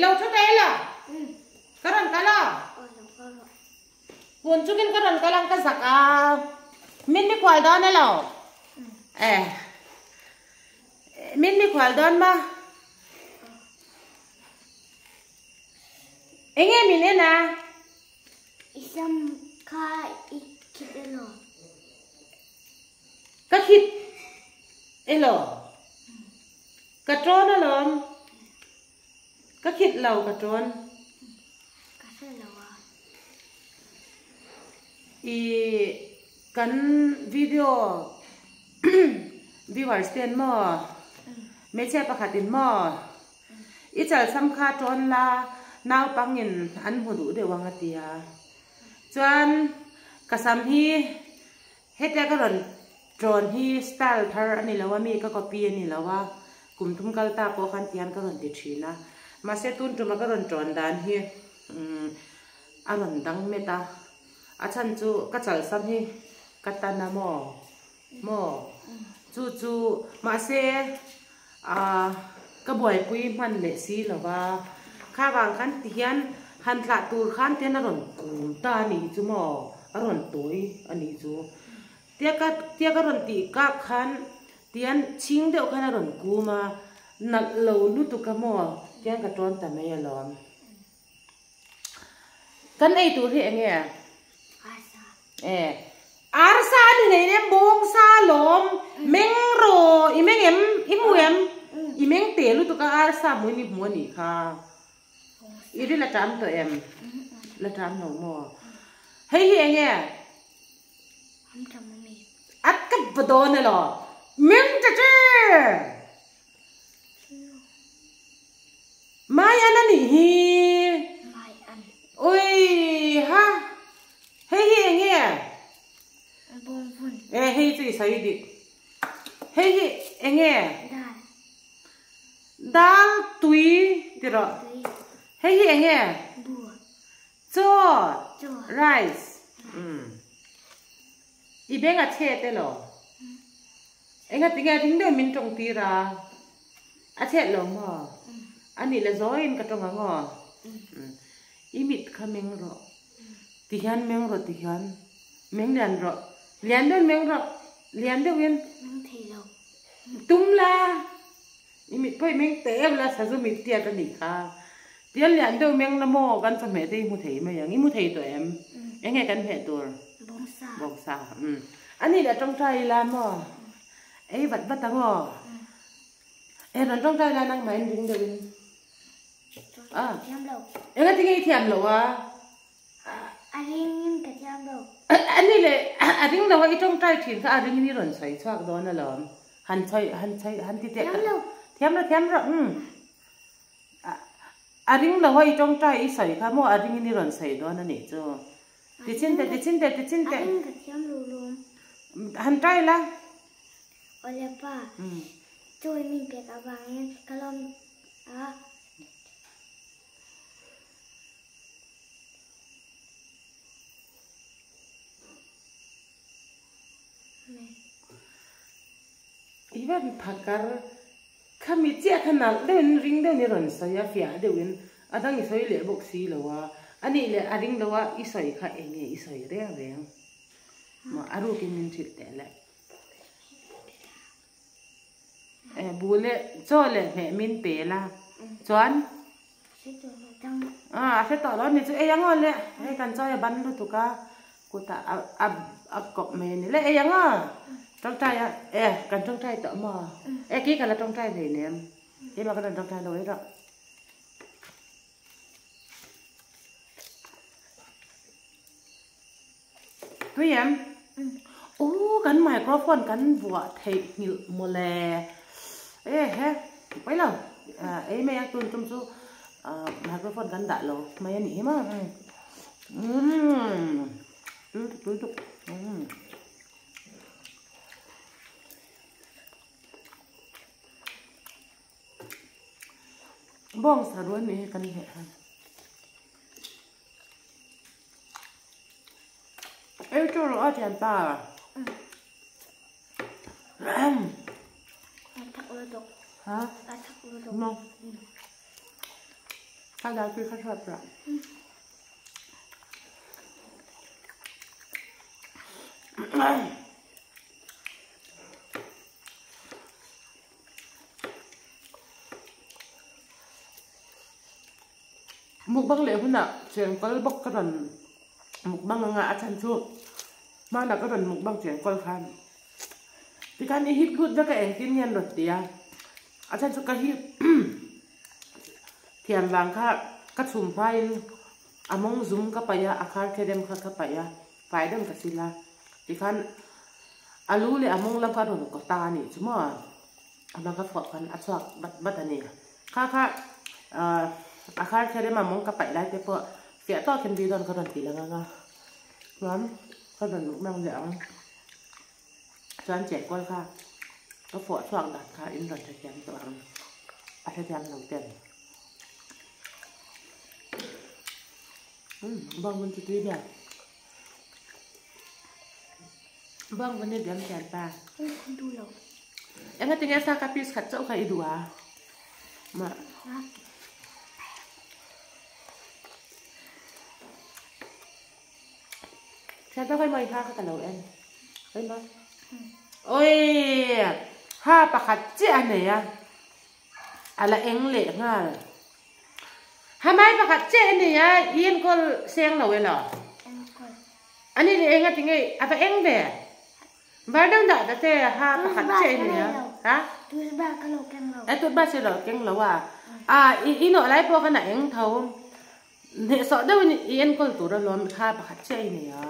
I lo thu ta ila? Ka rawn kal a? Kun chungin ka rawn kal ang ka zak a. Min mikhual dawn elo? Eh. Min mikhual dawn ma? Enge min en a? I sam kha i khit elo? Ka khit elo? Ka tawn alawm. Ka khit lo ka tawn. Ka hre lo a. I kan video viewers ten maw hmeichhia pakhat in maw i chalsam kha tawn la naupang in an hmu duh deuh ang a tia. Chuan ka sam hi Hetia ka rawn ṭawn hi style thar a ni lo a, mi ka copy a ni lo a, kum thum kal ta pawh khan tihian ka rawn ti ṭhin a, mahse tun ṭuma ka rawn ṭawn dan hi umm a rawn dang met a, a chhan chu ka chalsam hi ka tan a maw maw chu chu mahse ah ka buaipui hman leh si lo va, kha vang khan tihian han thlah tur khan tihian a rawn kum ta a nih chu maw. A rawn tawi a nih chu. Tia ka tia ka rawn tih kak khan tian chhing deuh khan a rawn kum a, nalh lo lutuk a maw tian ka tawn ta mai alawm. Kan ei tur hi eng nge? Arsa. E arsa a ni nei nem bawngsa alawm. Meng rawh i meng em? I hmu em? I meng te lutuk a arsa hmuin i hmu a nih kha. I ri la ṭam tawh em? La ṭam lo maw? Hei hi eng nge? An ṭam a mi. A ka va dawn elaw? Meng ta che! Mai an a nih hi. Mai an. Ui ha! Hei hi eng nge? Bawngvun. E hei chu i sawi dik. Hei hi eng nge? Dal. Dal tui ti rawh. Hei hi eng nge? Chaw. Rice. I beng a chhet elaw? Enga tinge ring deuh min tawng tir a? A chhet lo maw? A nih la zawiin ka tawng ang aw. I mit kha meng rawh. Ti hian meng rawh ti hian. Meng lian rawh. Lian deuhin meng rawh. Lian deuhin. Meng thei lo. Tum la. I mit pawh i meng teh em la sazu mit tiat a nih kha. Tian lian deuh meng la maw kan chawhmeh te i hmu thei mai ang. I hmu thei tawh em? Eng nge kan hmeh tur? Bawngsa. Bawngsa. Umm. A nih leh tawngtai ila maw? Ei vat vat ang aw. E rawn tawngtai la nangmah in ring deuhin. Ah. Thiam lo. Enga tinge i thiam lo a? A ring in ka thiam lo. A ni le a ring lo a i tawngtai thin kha a ring in i rawn sawi chhuak dawn alawm. Han sawi han sawi han ti teh. Thiam lo. Thiam lo thiam rawh umm. A ring lo a i tawngtai i sawi kha maw a ring in i rawn sawi dawn a nih chu. Ti chin teh ti chin teh ti chin teh. A ring ka thiam lo lawm. Han try la. Awle pa. Chawi min pek avangin ka lawm a. I van phakar khami chiah kha nalh deuhin ring deuhin i rawn sawi a fiah deuhin a dang i sawi leh bawk si lo a anih leh a ring lo a i sawi kha eng nge i sawi reng reng maw a rukin min hrilh teh le. Eh bu leh chaw leh hmeh min pe la chuan ah a hre tawh lo ni chu ei ang aw le hei kan chawi a ban lutuk a kutah a a a kawp mai a ni le ei ang aw tawngtai a eh kan tawngtai tawh maw eh kei ka la tawngtai hleinem keimah ka rawn tawngtai lo ei rawh. Tui em? Ooh kan microphone kan vuah theih nghilh mawle. E he pawi lo ei mai a tun tum chu microphone kan dah lo mai a nih hi maw. Umm tui tuk tui tuk umm. Bawngsa rual nih hi kan heh han. Ei chu rawh a thian pa. A thak lo dawk. Ha? A thak lo dawk. No. Kha dal tui kha hruat rawh. Mukbang leh hunah chengkawl bawk ka rawn mukbang anga a chhan chu hmanah ka rawn mukbang chengkawl khan tikhan i hip lut vek a engtin nge an rawn ti a, a chhan chu ka hip thiam vang kha ka chhum hmain a mawng zum ka paih a, a khar kherem kha ka paih a, fai deuh ka sil a tikhan a lu leh a mawng lam kha a rawn kaw ta a nih chu maw. A hma ka phuah khan a chhuak bat bat a ni. Kha kha a khar kher ema mawng ka paih lai te pawh fiah tawk hian video ka rawn ti lang ang a. Chuan ka rawn luh mang leh ang. Chuan chengkawl kha ka phuah chhuak dan kha in rawn hrethiam tawh ang. A hrethiam lo ten. Umm bawng vun chu tui ber. Bawng vun hi diam thian pa. Enga tinge sa ka piece khat chauh kha i duh a? Ma. Thian pa khawi maw i ha kha ka lo en. Khawi maw? Oi! Ha pakhat chiah a nei a. A la eng leh nghal. Ha mai pakhat chiah a nei a, i enkawl seng lo elaw? Enkawl. Ani leh enga tinge a va eng ve? Var dang dah ta che ha pakhat chiah i nei a. Ha? Toothbrush ka lo keng lo. E toothbrush i lo keng lo a. A i i nawh lai pawh khan a eng tho. Hnehsawh deuhin i enkawl tur alawm ha pakhat chiah i nei a.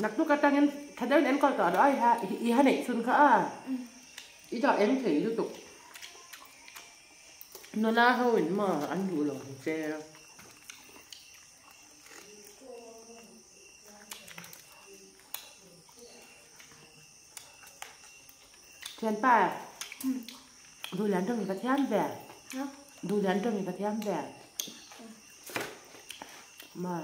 Naktuk atangin tha deuhin enkawl tawh rawh a i ha i ha neih chhun kha a. I dah eng thei lutuk. Nula ho in maw an duh lo ang che. Thianpa, duh lian tawng i va thiam ve. Duh lian tawng i va thiam ve. Maw.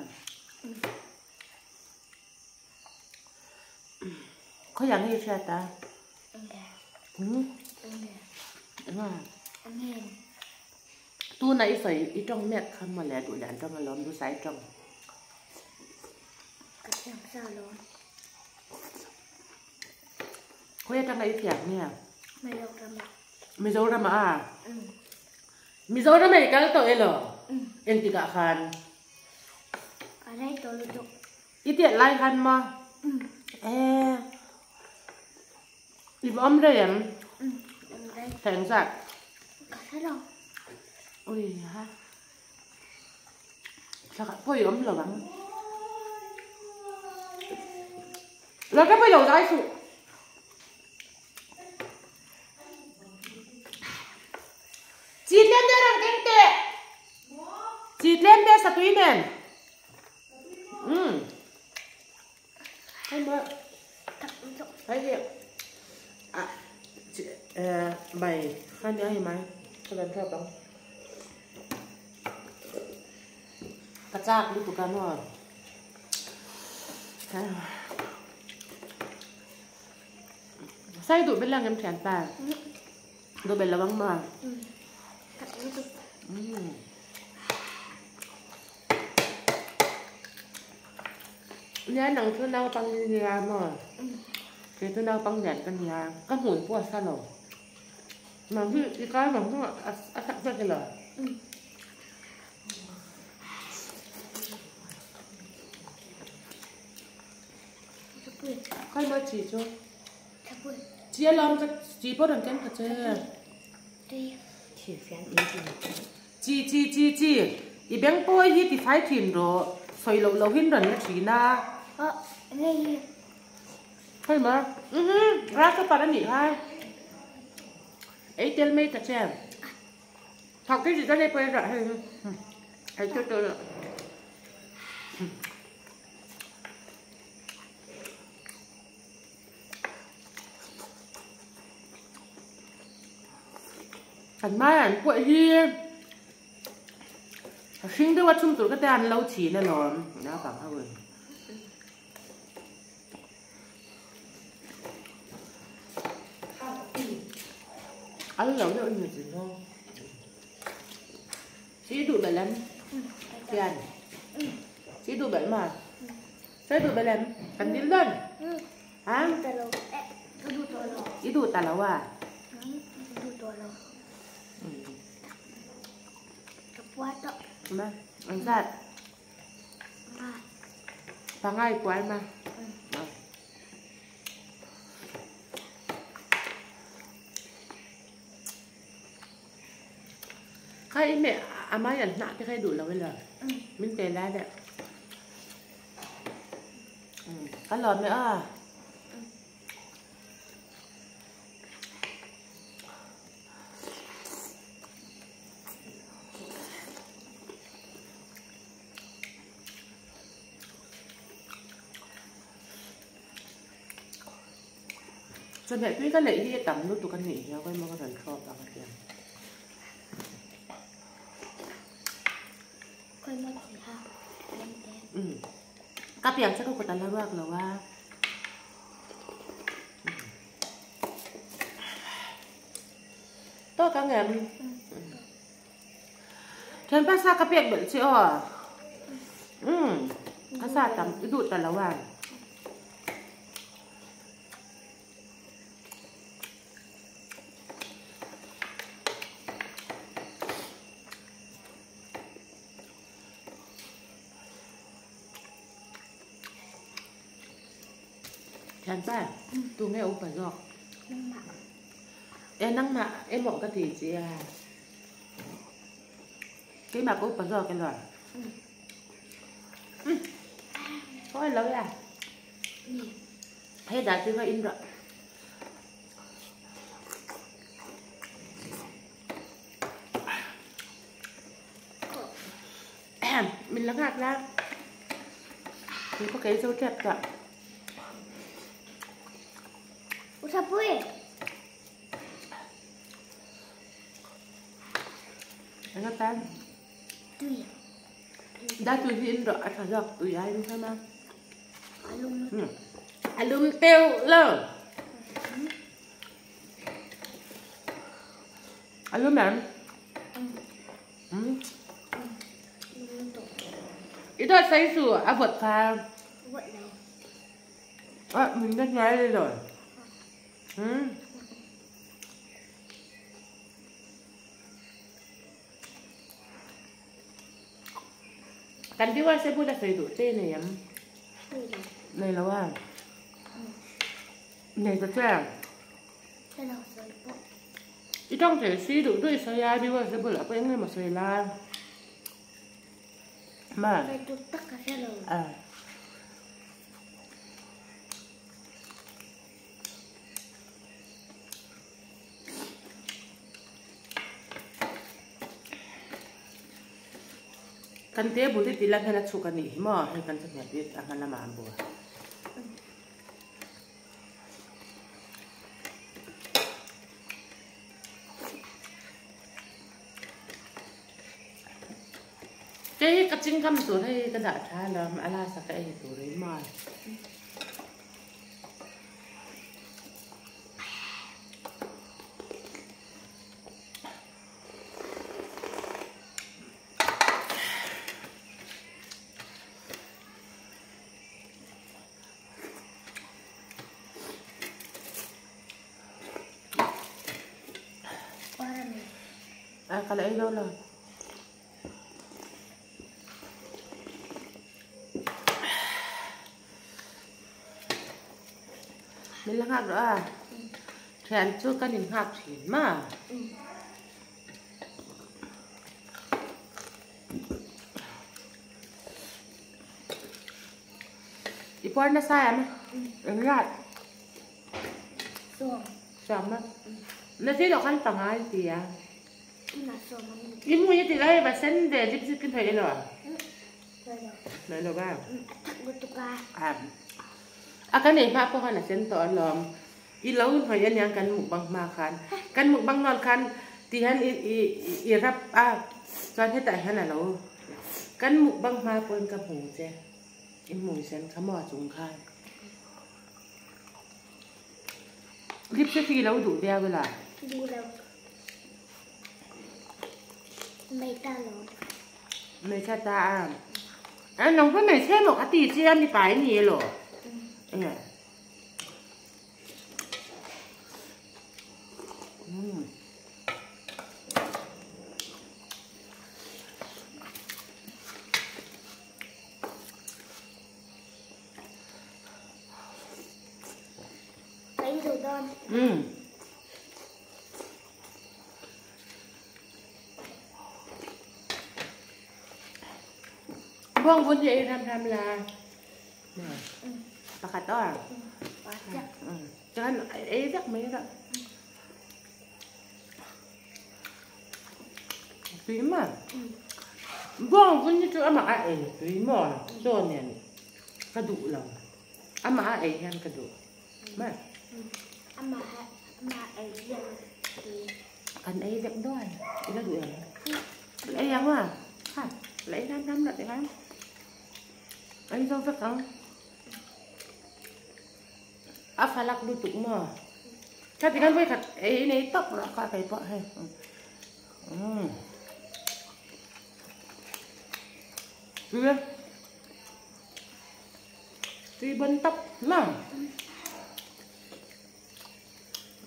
Khawiah nge i hriat a? Tuna i sawi i tawng mek kha mawle duh lian tawng alawm duh sai tawng. Ka thiam sa alawm. Khawi atanga i thiam nge? Mizoramah. Mizoramah a? Mizoramah i kal tawh elaw? Engtikah khan? Ka rei tawh lutuk. I tiat lai khan maw? Ee. I va awm rei em? Awm rei. Thla engzat? Ka hre lo. Ui ha. Thla khat pawh i awm lo ang. Lo ka pawh i lo zai suh. Chi tlem te rawn keng teh. Chi tlem te satui nen. Umm. Hei maw. Hei hi. A eh mai kha nia hei mai. Ka rawn thlawp ang. Ka chak lutuk a maw. Sai duh bel ang em thianpa? Duh bel lo ang maw? Umm. Nia nang chu naupang i nia maw? Kei chu naupang lian ka nia. Ka hmui pawh a sa lo. Nang hi i kai vang chu a sak vek ilo? Khai maw chi chu? Chi a lawm ka chi pawh rawn ken ta che. Chi chi chi chi i beng pawi hi ti fai thin rawh sawi loh loh hin rawn la thin a. Hei maw mhm ral ka parh a nih kha ei tel mai ta che. Thak te chi chuan hei pawh hi hei hei chu chu. Kan hmaiah an pawh hi a hring deuh a chhum tur ka te an lo chhin alawm naupang ho in. Al lo deuh ni chi no. Chi duh belh em? Thian. Chi duh belh ma? Che duh belh em? Kan dil dawn? Ha? Ka duh tawh lo. I duh ta lo a? Ka duh tawh lo. Ka puar tawh. Ma, ang zat. Pangai puar ma. Kha i meh a mai an hnah te kha i duh lo ila min pe lai deuh. Ka lawm e aw. Chawhmeh tui ka neih hi a tam lutuk a nih hi a kawimawh ka rawn thlawp ang a tia. Ka piang che ka kut a la ruak lo a. Tawk ang em? Thianpa sa ka pek belh che aw. Umm ka sa tam i duh ta lo a. Thianpa tunge upa zawk? E nangmah emaw ka ti che a. Keimah ka upa zawk elaw? Umm khawi lo ya. Hei dah chu va in rawh. Min la nghak la. Ni có cái dấu chẹp cả. Ủa sao bui? Anh có tan. Tui. Da tui hi in rawh a tha zawk tui ai đúng không em? A lum. A lum teu lo. A lum em? I dawt sai su a vawt kha. Vawt lo. A mình rất nhái đây rồi. Ừ. Kan viewers te bula sawi duh che nei em? Nei lo a. Nei ta che. I tawng thei si duh duh i sawi a viewers te bulah pawh eng emaw sawi la. Ma. A. Kan table hi tilan hian a chhuk a nih hi maw hei kan chawhmeh bik a hma lamah an bua. Kei hi ka chingkam tur hei ka dah tha alawm a last a ka ei tur hi maw. A ka la ei lo lo. Min la nghak rawh a. Thian chu kan in nghak thin ma. I puar nasa em? Eng rat? Sawm. Sawm a. Na si lo khan pangai ti a. I mui a ti lai va sen ve zip zip in thei elo? Nei lo ba. A kan ei hma pawh khan a sen tawh alawm. I lo hnawih aniang kan mukbang hma khan. Kan mukbang nawn khan ti hian i i i rap a chuan hetah hian a lo kan mukbang hma pawhin ka hmu che. I hmui sen kha maw a chung khan. Lipstick hi i lo duh viau ila? Duh lo. Hmeichhia lawm. Hmeichhia ta a. A nang pawh hmeichhia emaw ka ti che a mipa i ni elaw? Enge. Umm. Ka in duh dawn. Umm. Buang vun hi ei ram ram la. Pakhat aw. Chuan ei vek mai rawh. Tui ma. Buang vun hi chu amah a ei tui maw chaw nen ka duh lo. Amah a ei hian ka duh. Ma. Amah a ei hian tui. Kan ei vek dawn. I la duh em? La ei ang a. Ha, la ei ram ram rawh tikhan. Ei zo vek ang. A falak lutuk maw. Kha tikhan vawi khat ei nei tawp rawh kha kei pawh hei. Umm. Tui. Tui bon tawp maw.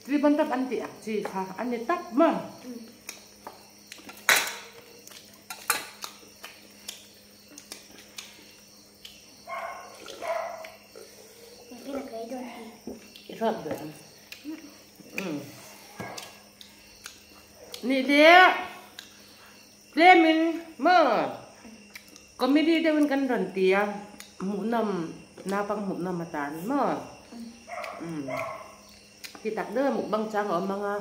Tui bon tawp an tih ang chi kha a ni tawp maw. I hrawt duh em? Nih le tlemin maw comedy deuhin kan rawn ti a hmuhnawm naupang hmuhnawm atan maw ti tak deuh a mukbang chang a awm ang a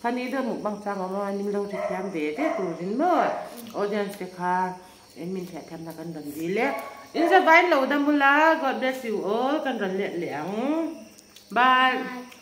funny deuh a mukbang chang a awm ang a min lo hrethiam ve ve turin maw audience te kha En min theh thamna kan rawn dil e. In zavain lo dam ula, God bless you all kan rawn let leh ang. Bye. Bye.